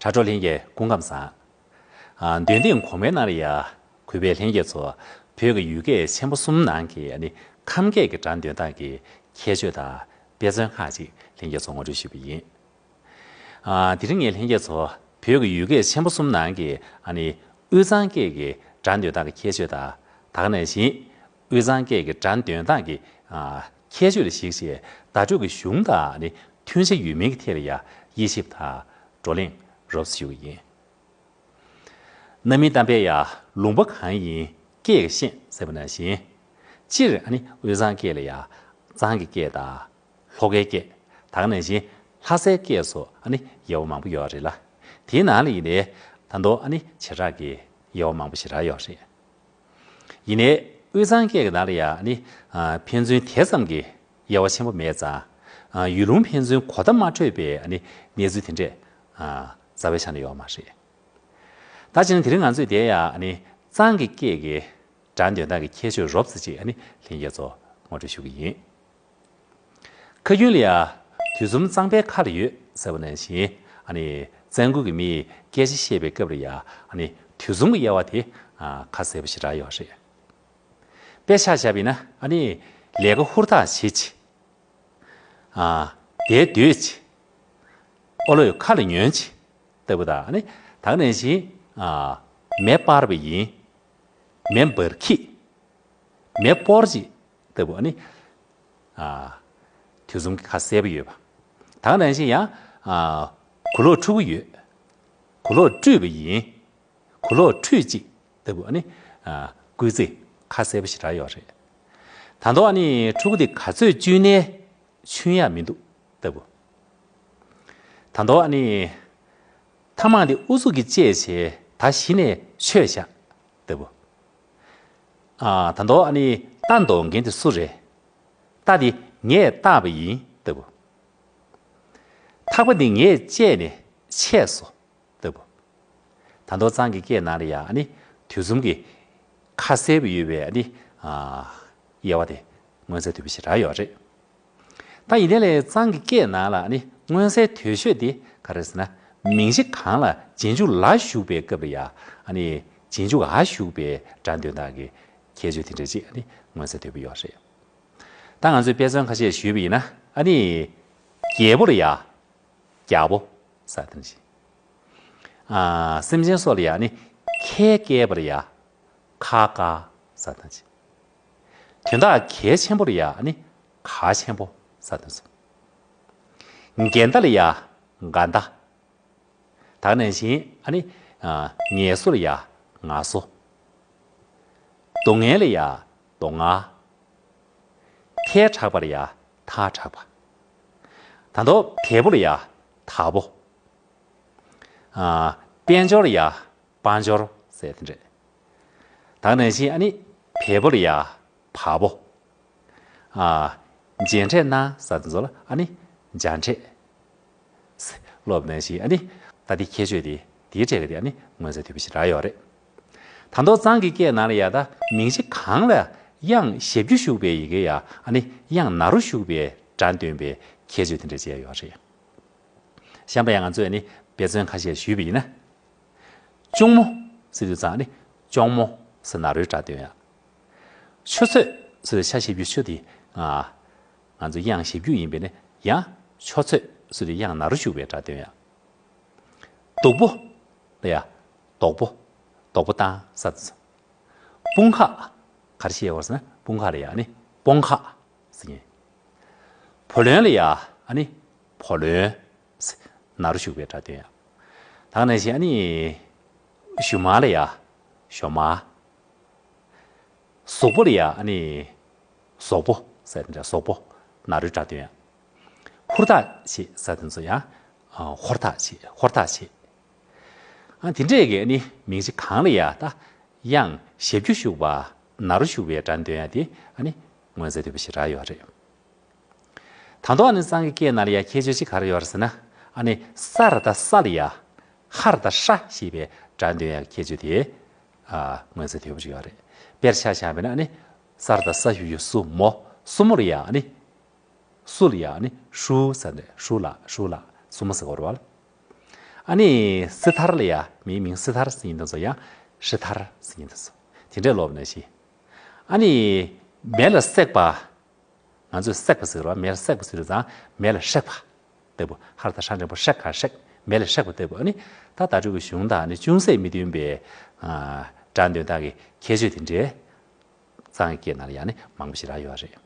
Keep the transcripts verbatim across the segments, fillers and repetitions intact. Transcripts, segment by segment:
དྲ་གྲོགས་ལྷན་རྒྱས་སྐུ་ཁམས་བཟང་། ཨ། འདོན་ཐེངས་གོང་མའི་ནང་ལ་ཡ་གུས་པའི་ལྷན་རྒྱས་ཚོ་བོད་ཀྱི་ཡུལ་སྐད་ཆེན་པོ་གསུམ་ནང་གི་ཨ་ནི་ཁམས་སྐད་ཀྱི་སྒྲ་འདོན་སྟངས་ཀྱི་ཁྱད་ཆོས་དང་དཔེ་མཚོན་ཁག་ཅིག་ལྷན་རྒྱས་ཚོ་ངོ་སྤྲོད་ཞུས་པ་ཡིན། ཨ། དེ་རིང་ངས་ལྷན་རྒྱས་ཚོ་བོད་ཀྱི་ཡུལ་སྐད་ཆེན་པོ་གསུམ་ནང་གི་ཨ་ནི་དབུས་གཙང་སྐད་ཀྱི་སྒྲ་འདོན་སྟངས་ཀྱི་ཁྱད་ཆོས་དང་། ད་ག་ནང་བཞིན་དབུས་གཙང་སྐད་ཀྱི་སྒྲ་འདོན་སྟངས་ཀྱི་ཨ་ཁྱད་ཆོས་ལ་གཞིགས་བྱས་བརྡ་སྤྲོད་ཀྱི་གཞུང་དང་ཨ་ནི་མཐུན་ཆ་ཡོད་མིན་གྱི་ཐད་ལ་ཡ་དབྱེ་ཞིབ་དང་བགྲོ་གླེང་རོབ་ཞུ་གི་ཡིན། གནའ་མིའི་གཏམ་དཔེ་ཡ་ལུང་པ་གང་ཡིན་སྐད་ཀྱིས་ཤེས་ཟེར་བ་ནང་བཞིན། སྤྱིར་ཨ་ནི་དབུས་གཙང་སྐད་ལ་ཡ་གཙང་གི་སྐད་དང་། ལྷོ་ཁའི་སྐད། ད་ག་ནང་བཞིན་ལྷ་སའི་སྐད་སོགས་ཨ་ནི་དབྱེ་བ་མང་པོ་ཡོད་རེད་ལ། དེའི་ནང་ལ་ཡིན་ནའི་ད་དུང་ཨ་ནི་བྱེ་བྲག་གི་དབྱེ་བ་མང་པོ་ཞེ་དྲག་ཡོད་རེད། ཡིན་ནའི་དབུས་གཙང་སྐད་ཀྱི་ནང་ལ་ཡང་ཨ་ནི་ཨ་ཕན་ཚུན་དེ་ཙམ་གྱི་དབྱེ་བ་ཆེན་པོ་མེད་ཙང་། ཨ་ཡུལ་ལུང་ཕན་ཚུན་གོ་བརྡ་མ་འཕྲོད་པའི་ཨ་ནི་གནས་ཚུལ་དེ་འདྲས་ཨ་རྩ་བའི་ཆ་ནས་ཡོད་མ་རེད། ད་བྱས་ན་དེ་རིང་ང་ཚོས་དེ་ཡང་ཨ་ནི་གཙང་གི་སྐད་ཀྱི་སྒྲ་འདོན་སྟངས་ཀྱི་ཁྱད་ཆོས་རོབ་ཙམ་ཅིག་ཨ་ནི་ལྷན་རྒྱས་ཚོ་ངོ་སྤྲོད་ཞུ་གི་ཡིན། ཁ་རྒྱུན་ལ་ཡ་དུས་གསུམ་གཙང་པའི་ཁ་ལ་ཡོད་ཟེར་བ་ནང་བཞིན། ཨ་ནི་གཙང་ཁུལ་གྱི་མིས་སྐད་ཆ་བཤད་པའི་སྐབས་ལ་ཡ་ཨ་ནི་དུས་གསུམ་གྱི་དབྱེ་བ་དེ་ཨ་ཁ་གསལ་པོ་ཞེ་དྲག་ཡོད་རེད། དཔེ་ཆ་བཞག་པ་ཡིན་ན་ཨ་ནི་ལས་ཀ་ཧུར་ཐག་བྱེད་ཅིག་ཨ་བསྡད་སྡོད་ཅིག་ཨོ་ལོས་ཁ་ལ་ཉོན་ཅིག་ལྟ་བུ་དང་། ཨ་ནི་ད་ག་ནང་བཞིན་ཨ་མེ་སྤར་བ་ཡིན། མེ་འབར་གྱིས། མེ་སྤོར་ཅིག་ལྟ་བུ་ཨ་ནི། ཨ། དུས་གསུམ་གྱི་ཁ་གསལ་པོ་ཡོད་པ། ད་ག་ནང་བཞིན་ཡང་། ཨ། གུ་ལོག་འཁྲུ་གི་ཡོད། གུ་ལོག་བཀྲུས་པ་ཡིན། གུ་ལོག་འཁྲུས་ཅིག་ལྟ་བུ་ཨ་ནི། ཨ། སྐུལ་ཚིག་ཁ་གསལ་པོ་ཞེ་དྲག་ཡོད་རེད། ད་དུང་ཨ་ནི་ཕྲུ་གུ་དེ་ག་ཚོད་བཅུས་ནའི་ཆུན་ཡག་མི་འདུག་ལྟ་བུ། ད་དུང་ཨ་ནི། ཐ་མག་དེ་ཨུ་ཚུགས་ཀྱིས་བཅད་བྱས་ད་གཞི་ནས་ཆོད་བཞག་ལྟ་བུ། ཨ། ད་དུང་ཨ་ནི་རྟ་འདོགས་མཁན་དེ་སུ་རེད། རྟ་དེ་ངས་བཏགས་པ་ཡིན་ལྟ་བུ། ཐག་པ་དེ་ངས་བཅད་ནས་ཆད་སོང་ལྟ་བུ། ད་དུང་གཙང་གི་སྐད་ནང་ལ་ཡང་ཨ་ནི་དུས་གསུམ་གྱི་ཁ་གསལ་པོ་ཡོད་པའི་ཨ་ནི། ཨ། དབྱེ་བ་དེ་མངོན་གསལ་དོད་པོ་ཞེ་དྲག་ཡོད་རེད། ད་ཡིན་ནའི་ལས་གཙང་གི་སྐད་ནང་ལ་ཨ་ནི་མངོན་གསལ་དོད་ཤོས་དེ་ག་རེ་ཟེར་ན། མིང་གཞི་གང་ལ་རྗེས་འཇུག་ལ་ཞུགས་པའི་སྐབས་ལ་ཡ་ཨ་ནི་རྗེས་འཇུག་འ་ཞུགས་པའི་སྒྲ་འདོན་སྟངས་ཀྱི་ཁྱད་ཆོས་དེ་འདྲ་ཅིག་ཨ་ནི་མངོན་གསལ་དོད་པོ་ཡོད་རེད། ད་ང་ཚོས་དཔེ་མཚོན་ཁ་ཤས་ཞུས་པ་ཡིན་ན། ཨ་ནི་རྒྱལ་པོ་ལ་ཡ་རྒྱལ་པོ་ཟེར་དེ་འདྲ་ཅིག་ཨ། སེམས་ཅན་སོགས་ལ་ཡ་ཨ་ནི་ཁལ་བཀལ་བ་ལ་ཡ་ཁལ་བཀལ་ཟེར་དེ་འདྲ་ཅིག་དོན་དག་གལ་ཆེན་པོ་ལ་ཡ་ཨ་ནི་གལ་ཆེན་པོ་ཟེར་དེ་འདྲ་ཅིག་འགལ་ཟླ་ལ་ཡ་འགལ་ཟླ། ད་ག་ནང་བཞིན་ཨ་ནི། ཨ། ངལ་གསོ་ལ་ཡ་ངལ་གསོ། སྡུག་བསྔལ་ལ་ཡ་སྡུག་བསྔལ། ཐལ་དྲགས་པ་ལ་ཡ་ཐལ་དྲགས་པ། ད་དུང་དལ་པོ་ལ་ཡ་དལ་པོ། ཨ། དཔལ་འབྱོར་ལ་ཡ་དཔལ་འབྱོར་ཟེར་དེ་འདྲ། ད་ག་ནང་བཞིན་ཨ་ནི་བལ་པོ་ལ་ཡ་བལ་པོ། ཨ། མཇལ་འཕྲད་གནང་ཟེར་དེ་ཚོ་ལ་ཨ་ནི་མཇལ་འཕྲད། ལབ་པ་ནང་བཞིན་ཨ་ནི་ད་དེ་ཁྱད་ཆོས་དེ་དེའི་གྲས་ཀྱི་དེ་ཨ་ནི་མངོན་གསལ་དོད་པོ་ཞེ་དྲག་ཡོད་རེད། ད་དུང་གཙང་གི་སྐད་ནང་ལ་ཡ་ད་མིང་གཞི་གང་ལ་དབྱངས་ཞབས་ཀྱུ་ཞུགས་པའི་ཡི་གེ་ཡ་ཨ་ནི་དབྱངས་ན་རོ་ཞུགས་པའི་སྒྲ་འདོན་པའི་ཁྱད་ཆོས་དེ་འདྲ་ཅིག་ཡོད་རེད། གཤམ་ལ་ཡང་ང་ཚོས་ནི་དཔེ་མཚོན་ཁ་ཤས་ཞུས་པ་ཡིན་ན། གཅུང་མོ་ཟེར་དུས་ཙང་ནི་གཅོང་མོ་ཟེར་ན་རོའི་སྒྲ་འདོན་ཡ། ཆུ་ཚོད་ཟེར་དུས་ཆ་ཞབས་ཀྱུ་ཆུ་དེ་ང་ང་ཚོ་དབྱངས་ཞབས་ཀྱུ་ཡིན་པས་ནི་ཡང་ཆོ་ཚོད་ཟེར་དུས་དབྱངས་ན་རོ་ཞུགས་པའི་སྒྲ་འདོན་ཡ། སྡུག་པོ་ལ་ཡ་སྡུག་པོ། སྡུག་པོ་བཏང་ས་དེ་ཚོ། དཔུང་ཁག་ག་རེ་བཤད་ཡོད་ཟེར་ན་དཔུང་ཁག་ལ་ཡ་ནི་དཔུང་ཁག་ཟེར་ཡིན། བུ་ལོན་ལ་ཡ་ཨ་ནི་བུ་ལོན། ན་རོ་ཞུགས་པའི་སྒྲ་འདོན་ཡ། ད་ག་ནང་བཞིན་ཨ་ནི་ཞུ་མར་ལ་ཡ་ཞོ་མར། གཟུགས་པོ་ལ་ཡ་ཨ་ནི་གཟུགས་པོ་ཟེར་དེ་འདྲ་གཟུགས་པོ་ན་རོའི་སྒྲ་འདོན་ཡ། ཧུར་ཐག་བྱེད་ཟེར་དེ་ཚོ་ཡང་ཧུར་ཐག་བྱེད་ཧུར་ཐག་བྱེད། ཨ་དེ་འདྲས་ཀྱི་ཨ་ནི་མིང་གཞི་གང་ལ་ཡ་ད་དབྱངས་ཞབས་ཀྱུ་ཞུགས་པ་ན་རོ་ཞུགས་པའི་སྒྲ་འདོན་ཡ་དེ་ཨ་ནི་མངོན་གསལ་དོད་པོ་ཞེ་དྲག་ཡོད་རེད། ད་དུང་ཨ་ནི་གཙང་གི་སྐད་ནང་ལ་ཡ་ཁྱད་ཆོས་ཅིག་ག་རེ་ཡོད་རེད་ཟེར་ན། ཨ་ནི་ས་ར་དང་ས་ལ་ཡ་ཧ་ར་དང་ཧྲ་ཞེས་པའི་སྒྲ་འདོན་ཡ་ཁྱད་ཆོས་དེ་ཨ་མངོན་གསལ་དོད་པོ་ཞིག་ཡོད་རེད། དཔེར་ཆ་བཞག་པ་ཡིན་ན་ཨ་ནི་ས་ར་དང་ས་ཞབས་ཀྱུ་སུ་མོ། སུ་མོ་ལ་ཡ་ཨ་ནི་སུ་ལ་ཡ་ཨ་ནི་ཧྲུ་ཟེར་ནས་ཧྲུ་ལ་ཧྲུ་ལ་སུ་མོ་ཟེར་གོ་རེད་བ། ཨ་ནི་སྲི་ཐར་ལ་ཡ་མིའི་མིང་སྲི་ཐར་ཟེར་མཁན་དེ་ཚོ་ཡང་ཧྲི་ཐར་ཟེར་མཁན་དེ་ཚོ་དེ་འདྲས་ལབ་ན་ཤི། ཨ་ནི་མེ་ལ་བསྲེགས་པ། ང་ཚོས་བསྲེགས་པ་ཟེར་བ་མེ་ལ་བསྲེགས་པ་ཟེར་བ་ཙང་མེ་ལ་བསྲེགས་པ་ལྟ་བུ། ཧ་ལ་ད་ཧྲ་འགྲེང་བུ་ཧྲེག་ག་ཧྲེག་མེ་ལ་བསྲེགས་པ་ལྟ་བུ། ཨ་ནི་ད་བརྡ་སྤྲོད་ཀྱི་གཞུང་དང་ཨ་ནི་ཅུང་ཟད་མི་མཐུན་པའི་ཨ་སྒྲ་འདོན་སྟངས་ཀྱི་ཁྱད་ཆོས་དེ་འདྲའི་གཙང་གི་སྐད་ནང་ལ་ཡང་ནི་མང་པོ་ཞིག་རག་ཡོད་རེད།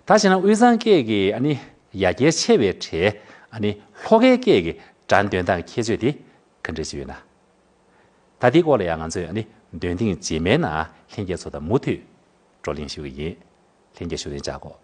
ད་བྱས་ན་དབུས་གཙང་སྐད་ཀྱི་ཨ་ནི་ཡ་གྱལ་ཆེ་བའི་གྲས་ཨ་ནི་ལྷོ་ཁའི་སྐད་ཀྱི་སྒྲ་འདོན་སྟངས་ཁྱད་ཆོས་དེ་ག་འདྲ་ཞིག་ཡོད་ན། ད་དེའི་སྐོར་ལ་ཡང་ང་ཚོས་ཨ་ནི་འདོན་ཐེངས་རྗེས་མའི་ནང་ལྷན་རྒྱས་ཚོ་དང་མུ་མཐུད་བགྲོ་གླེང་ཞུ་གི་ཡིན། ལྷན་རྒྱས་ཞུ་ལན་བྱ་དགོས།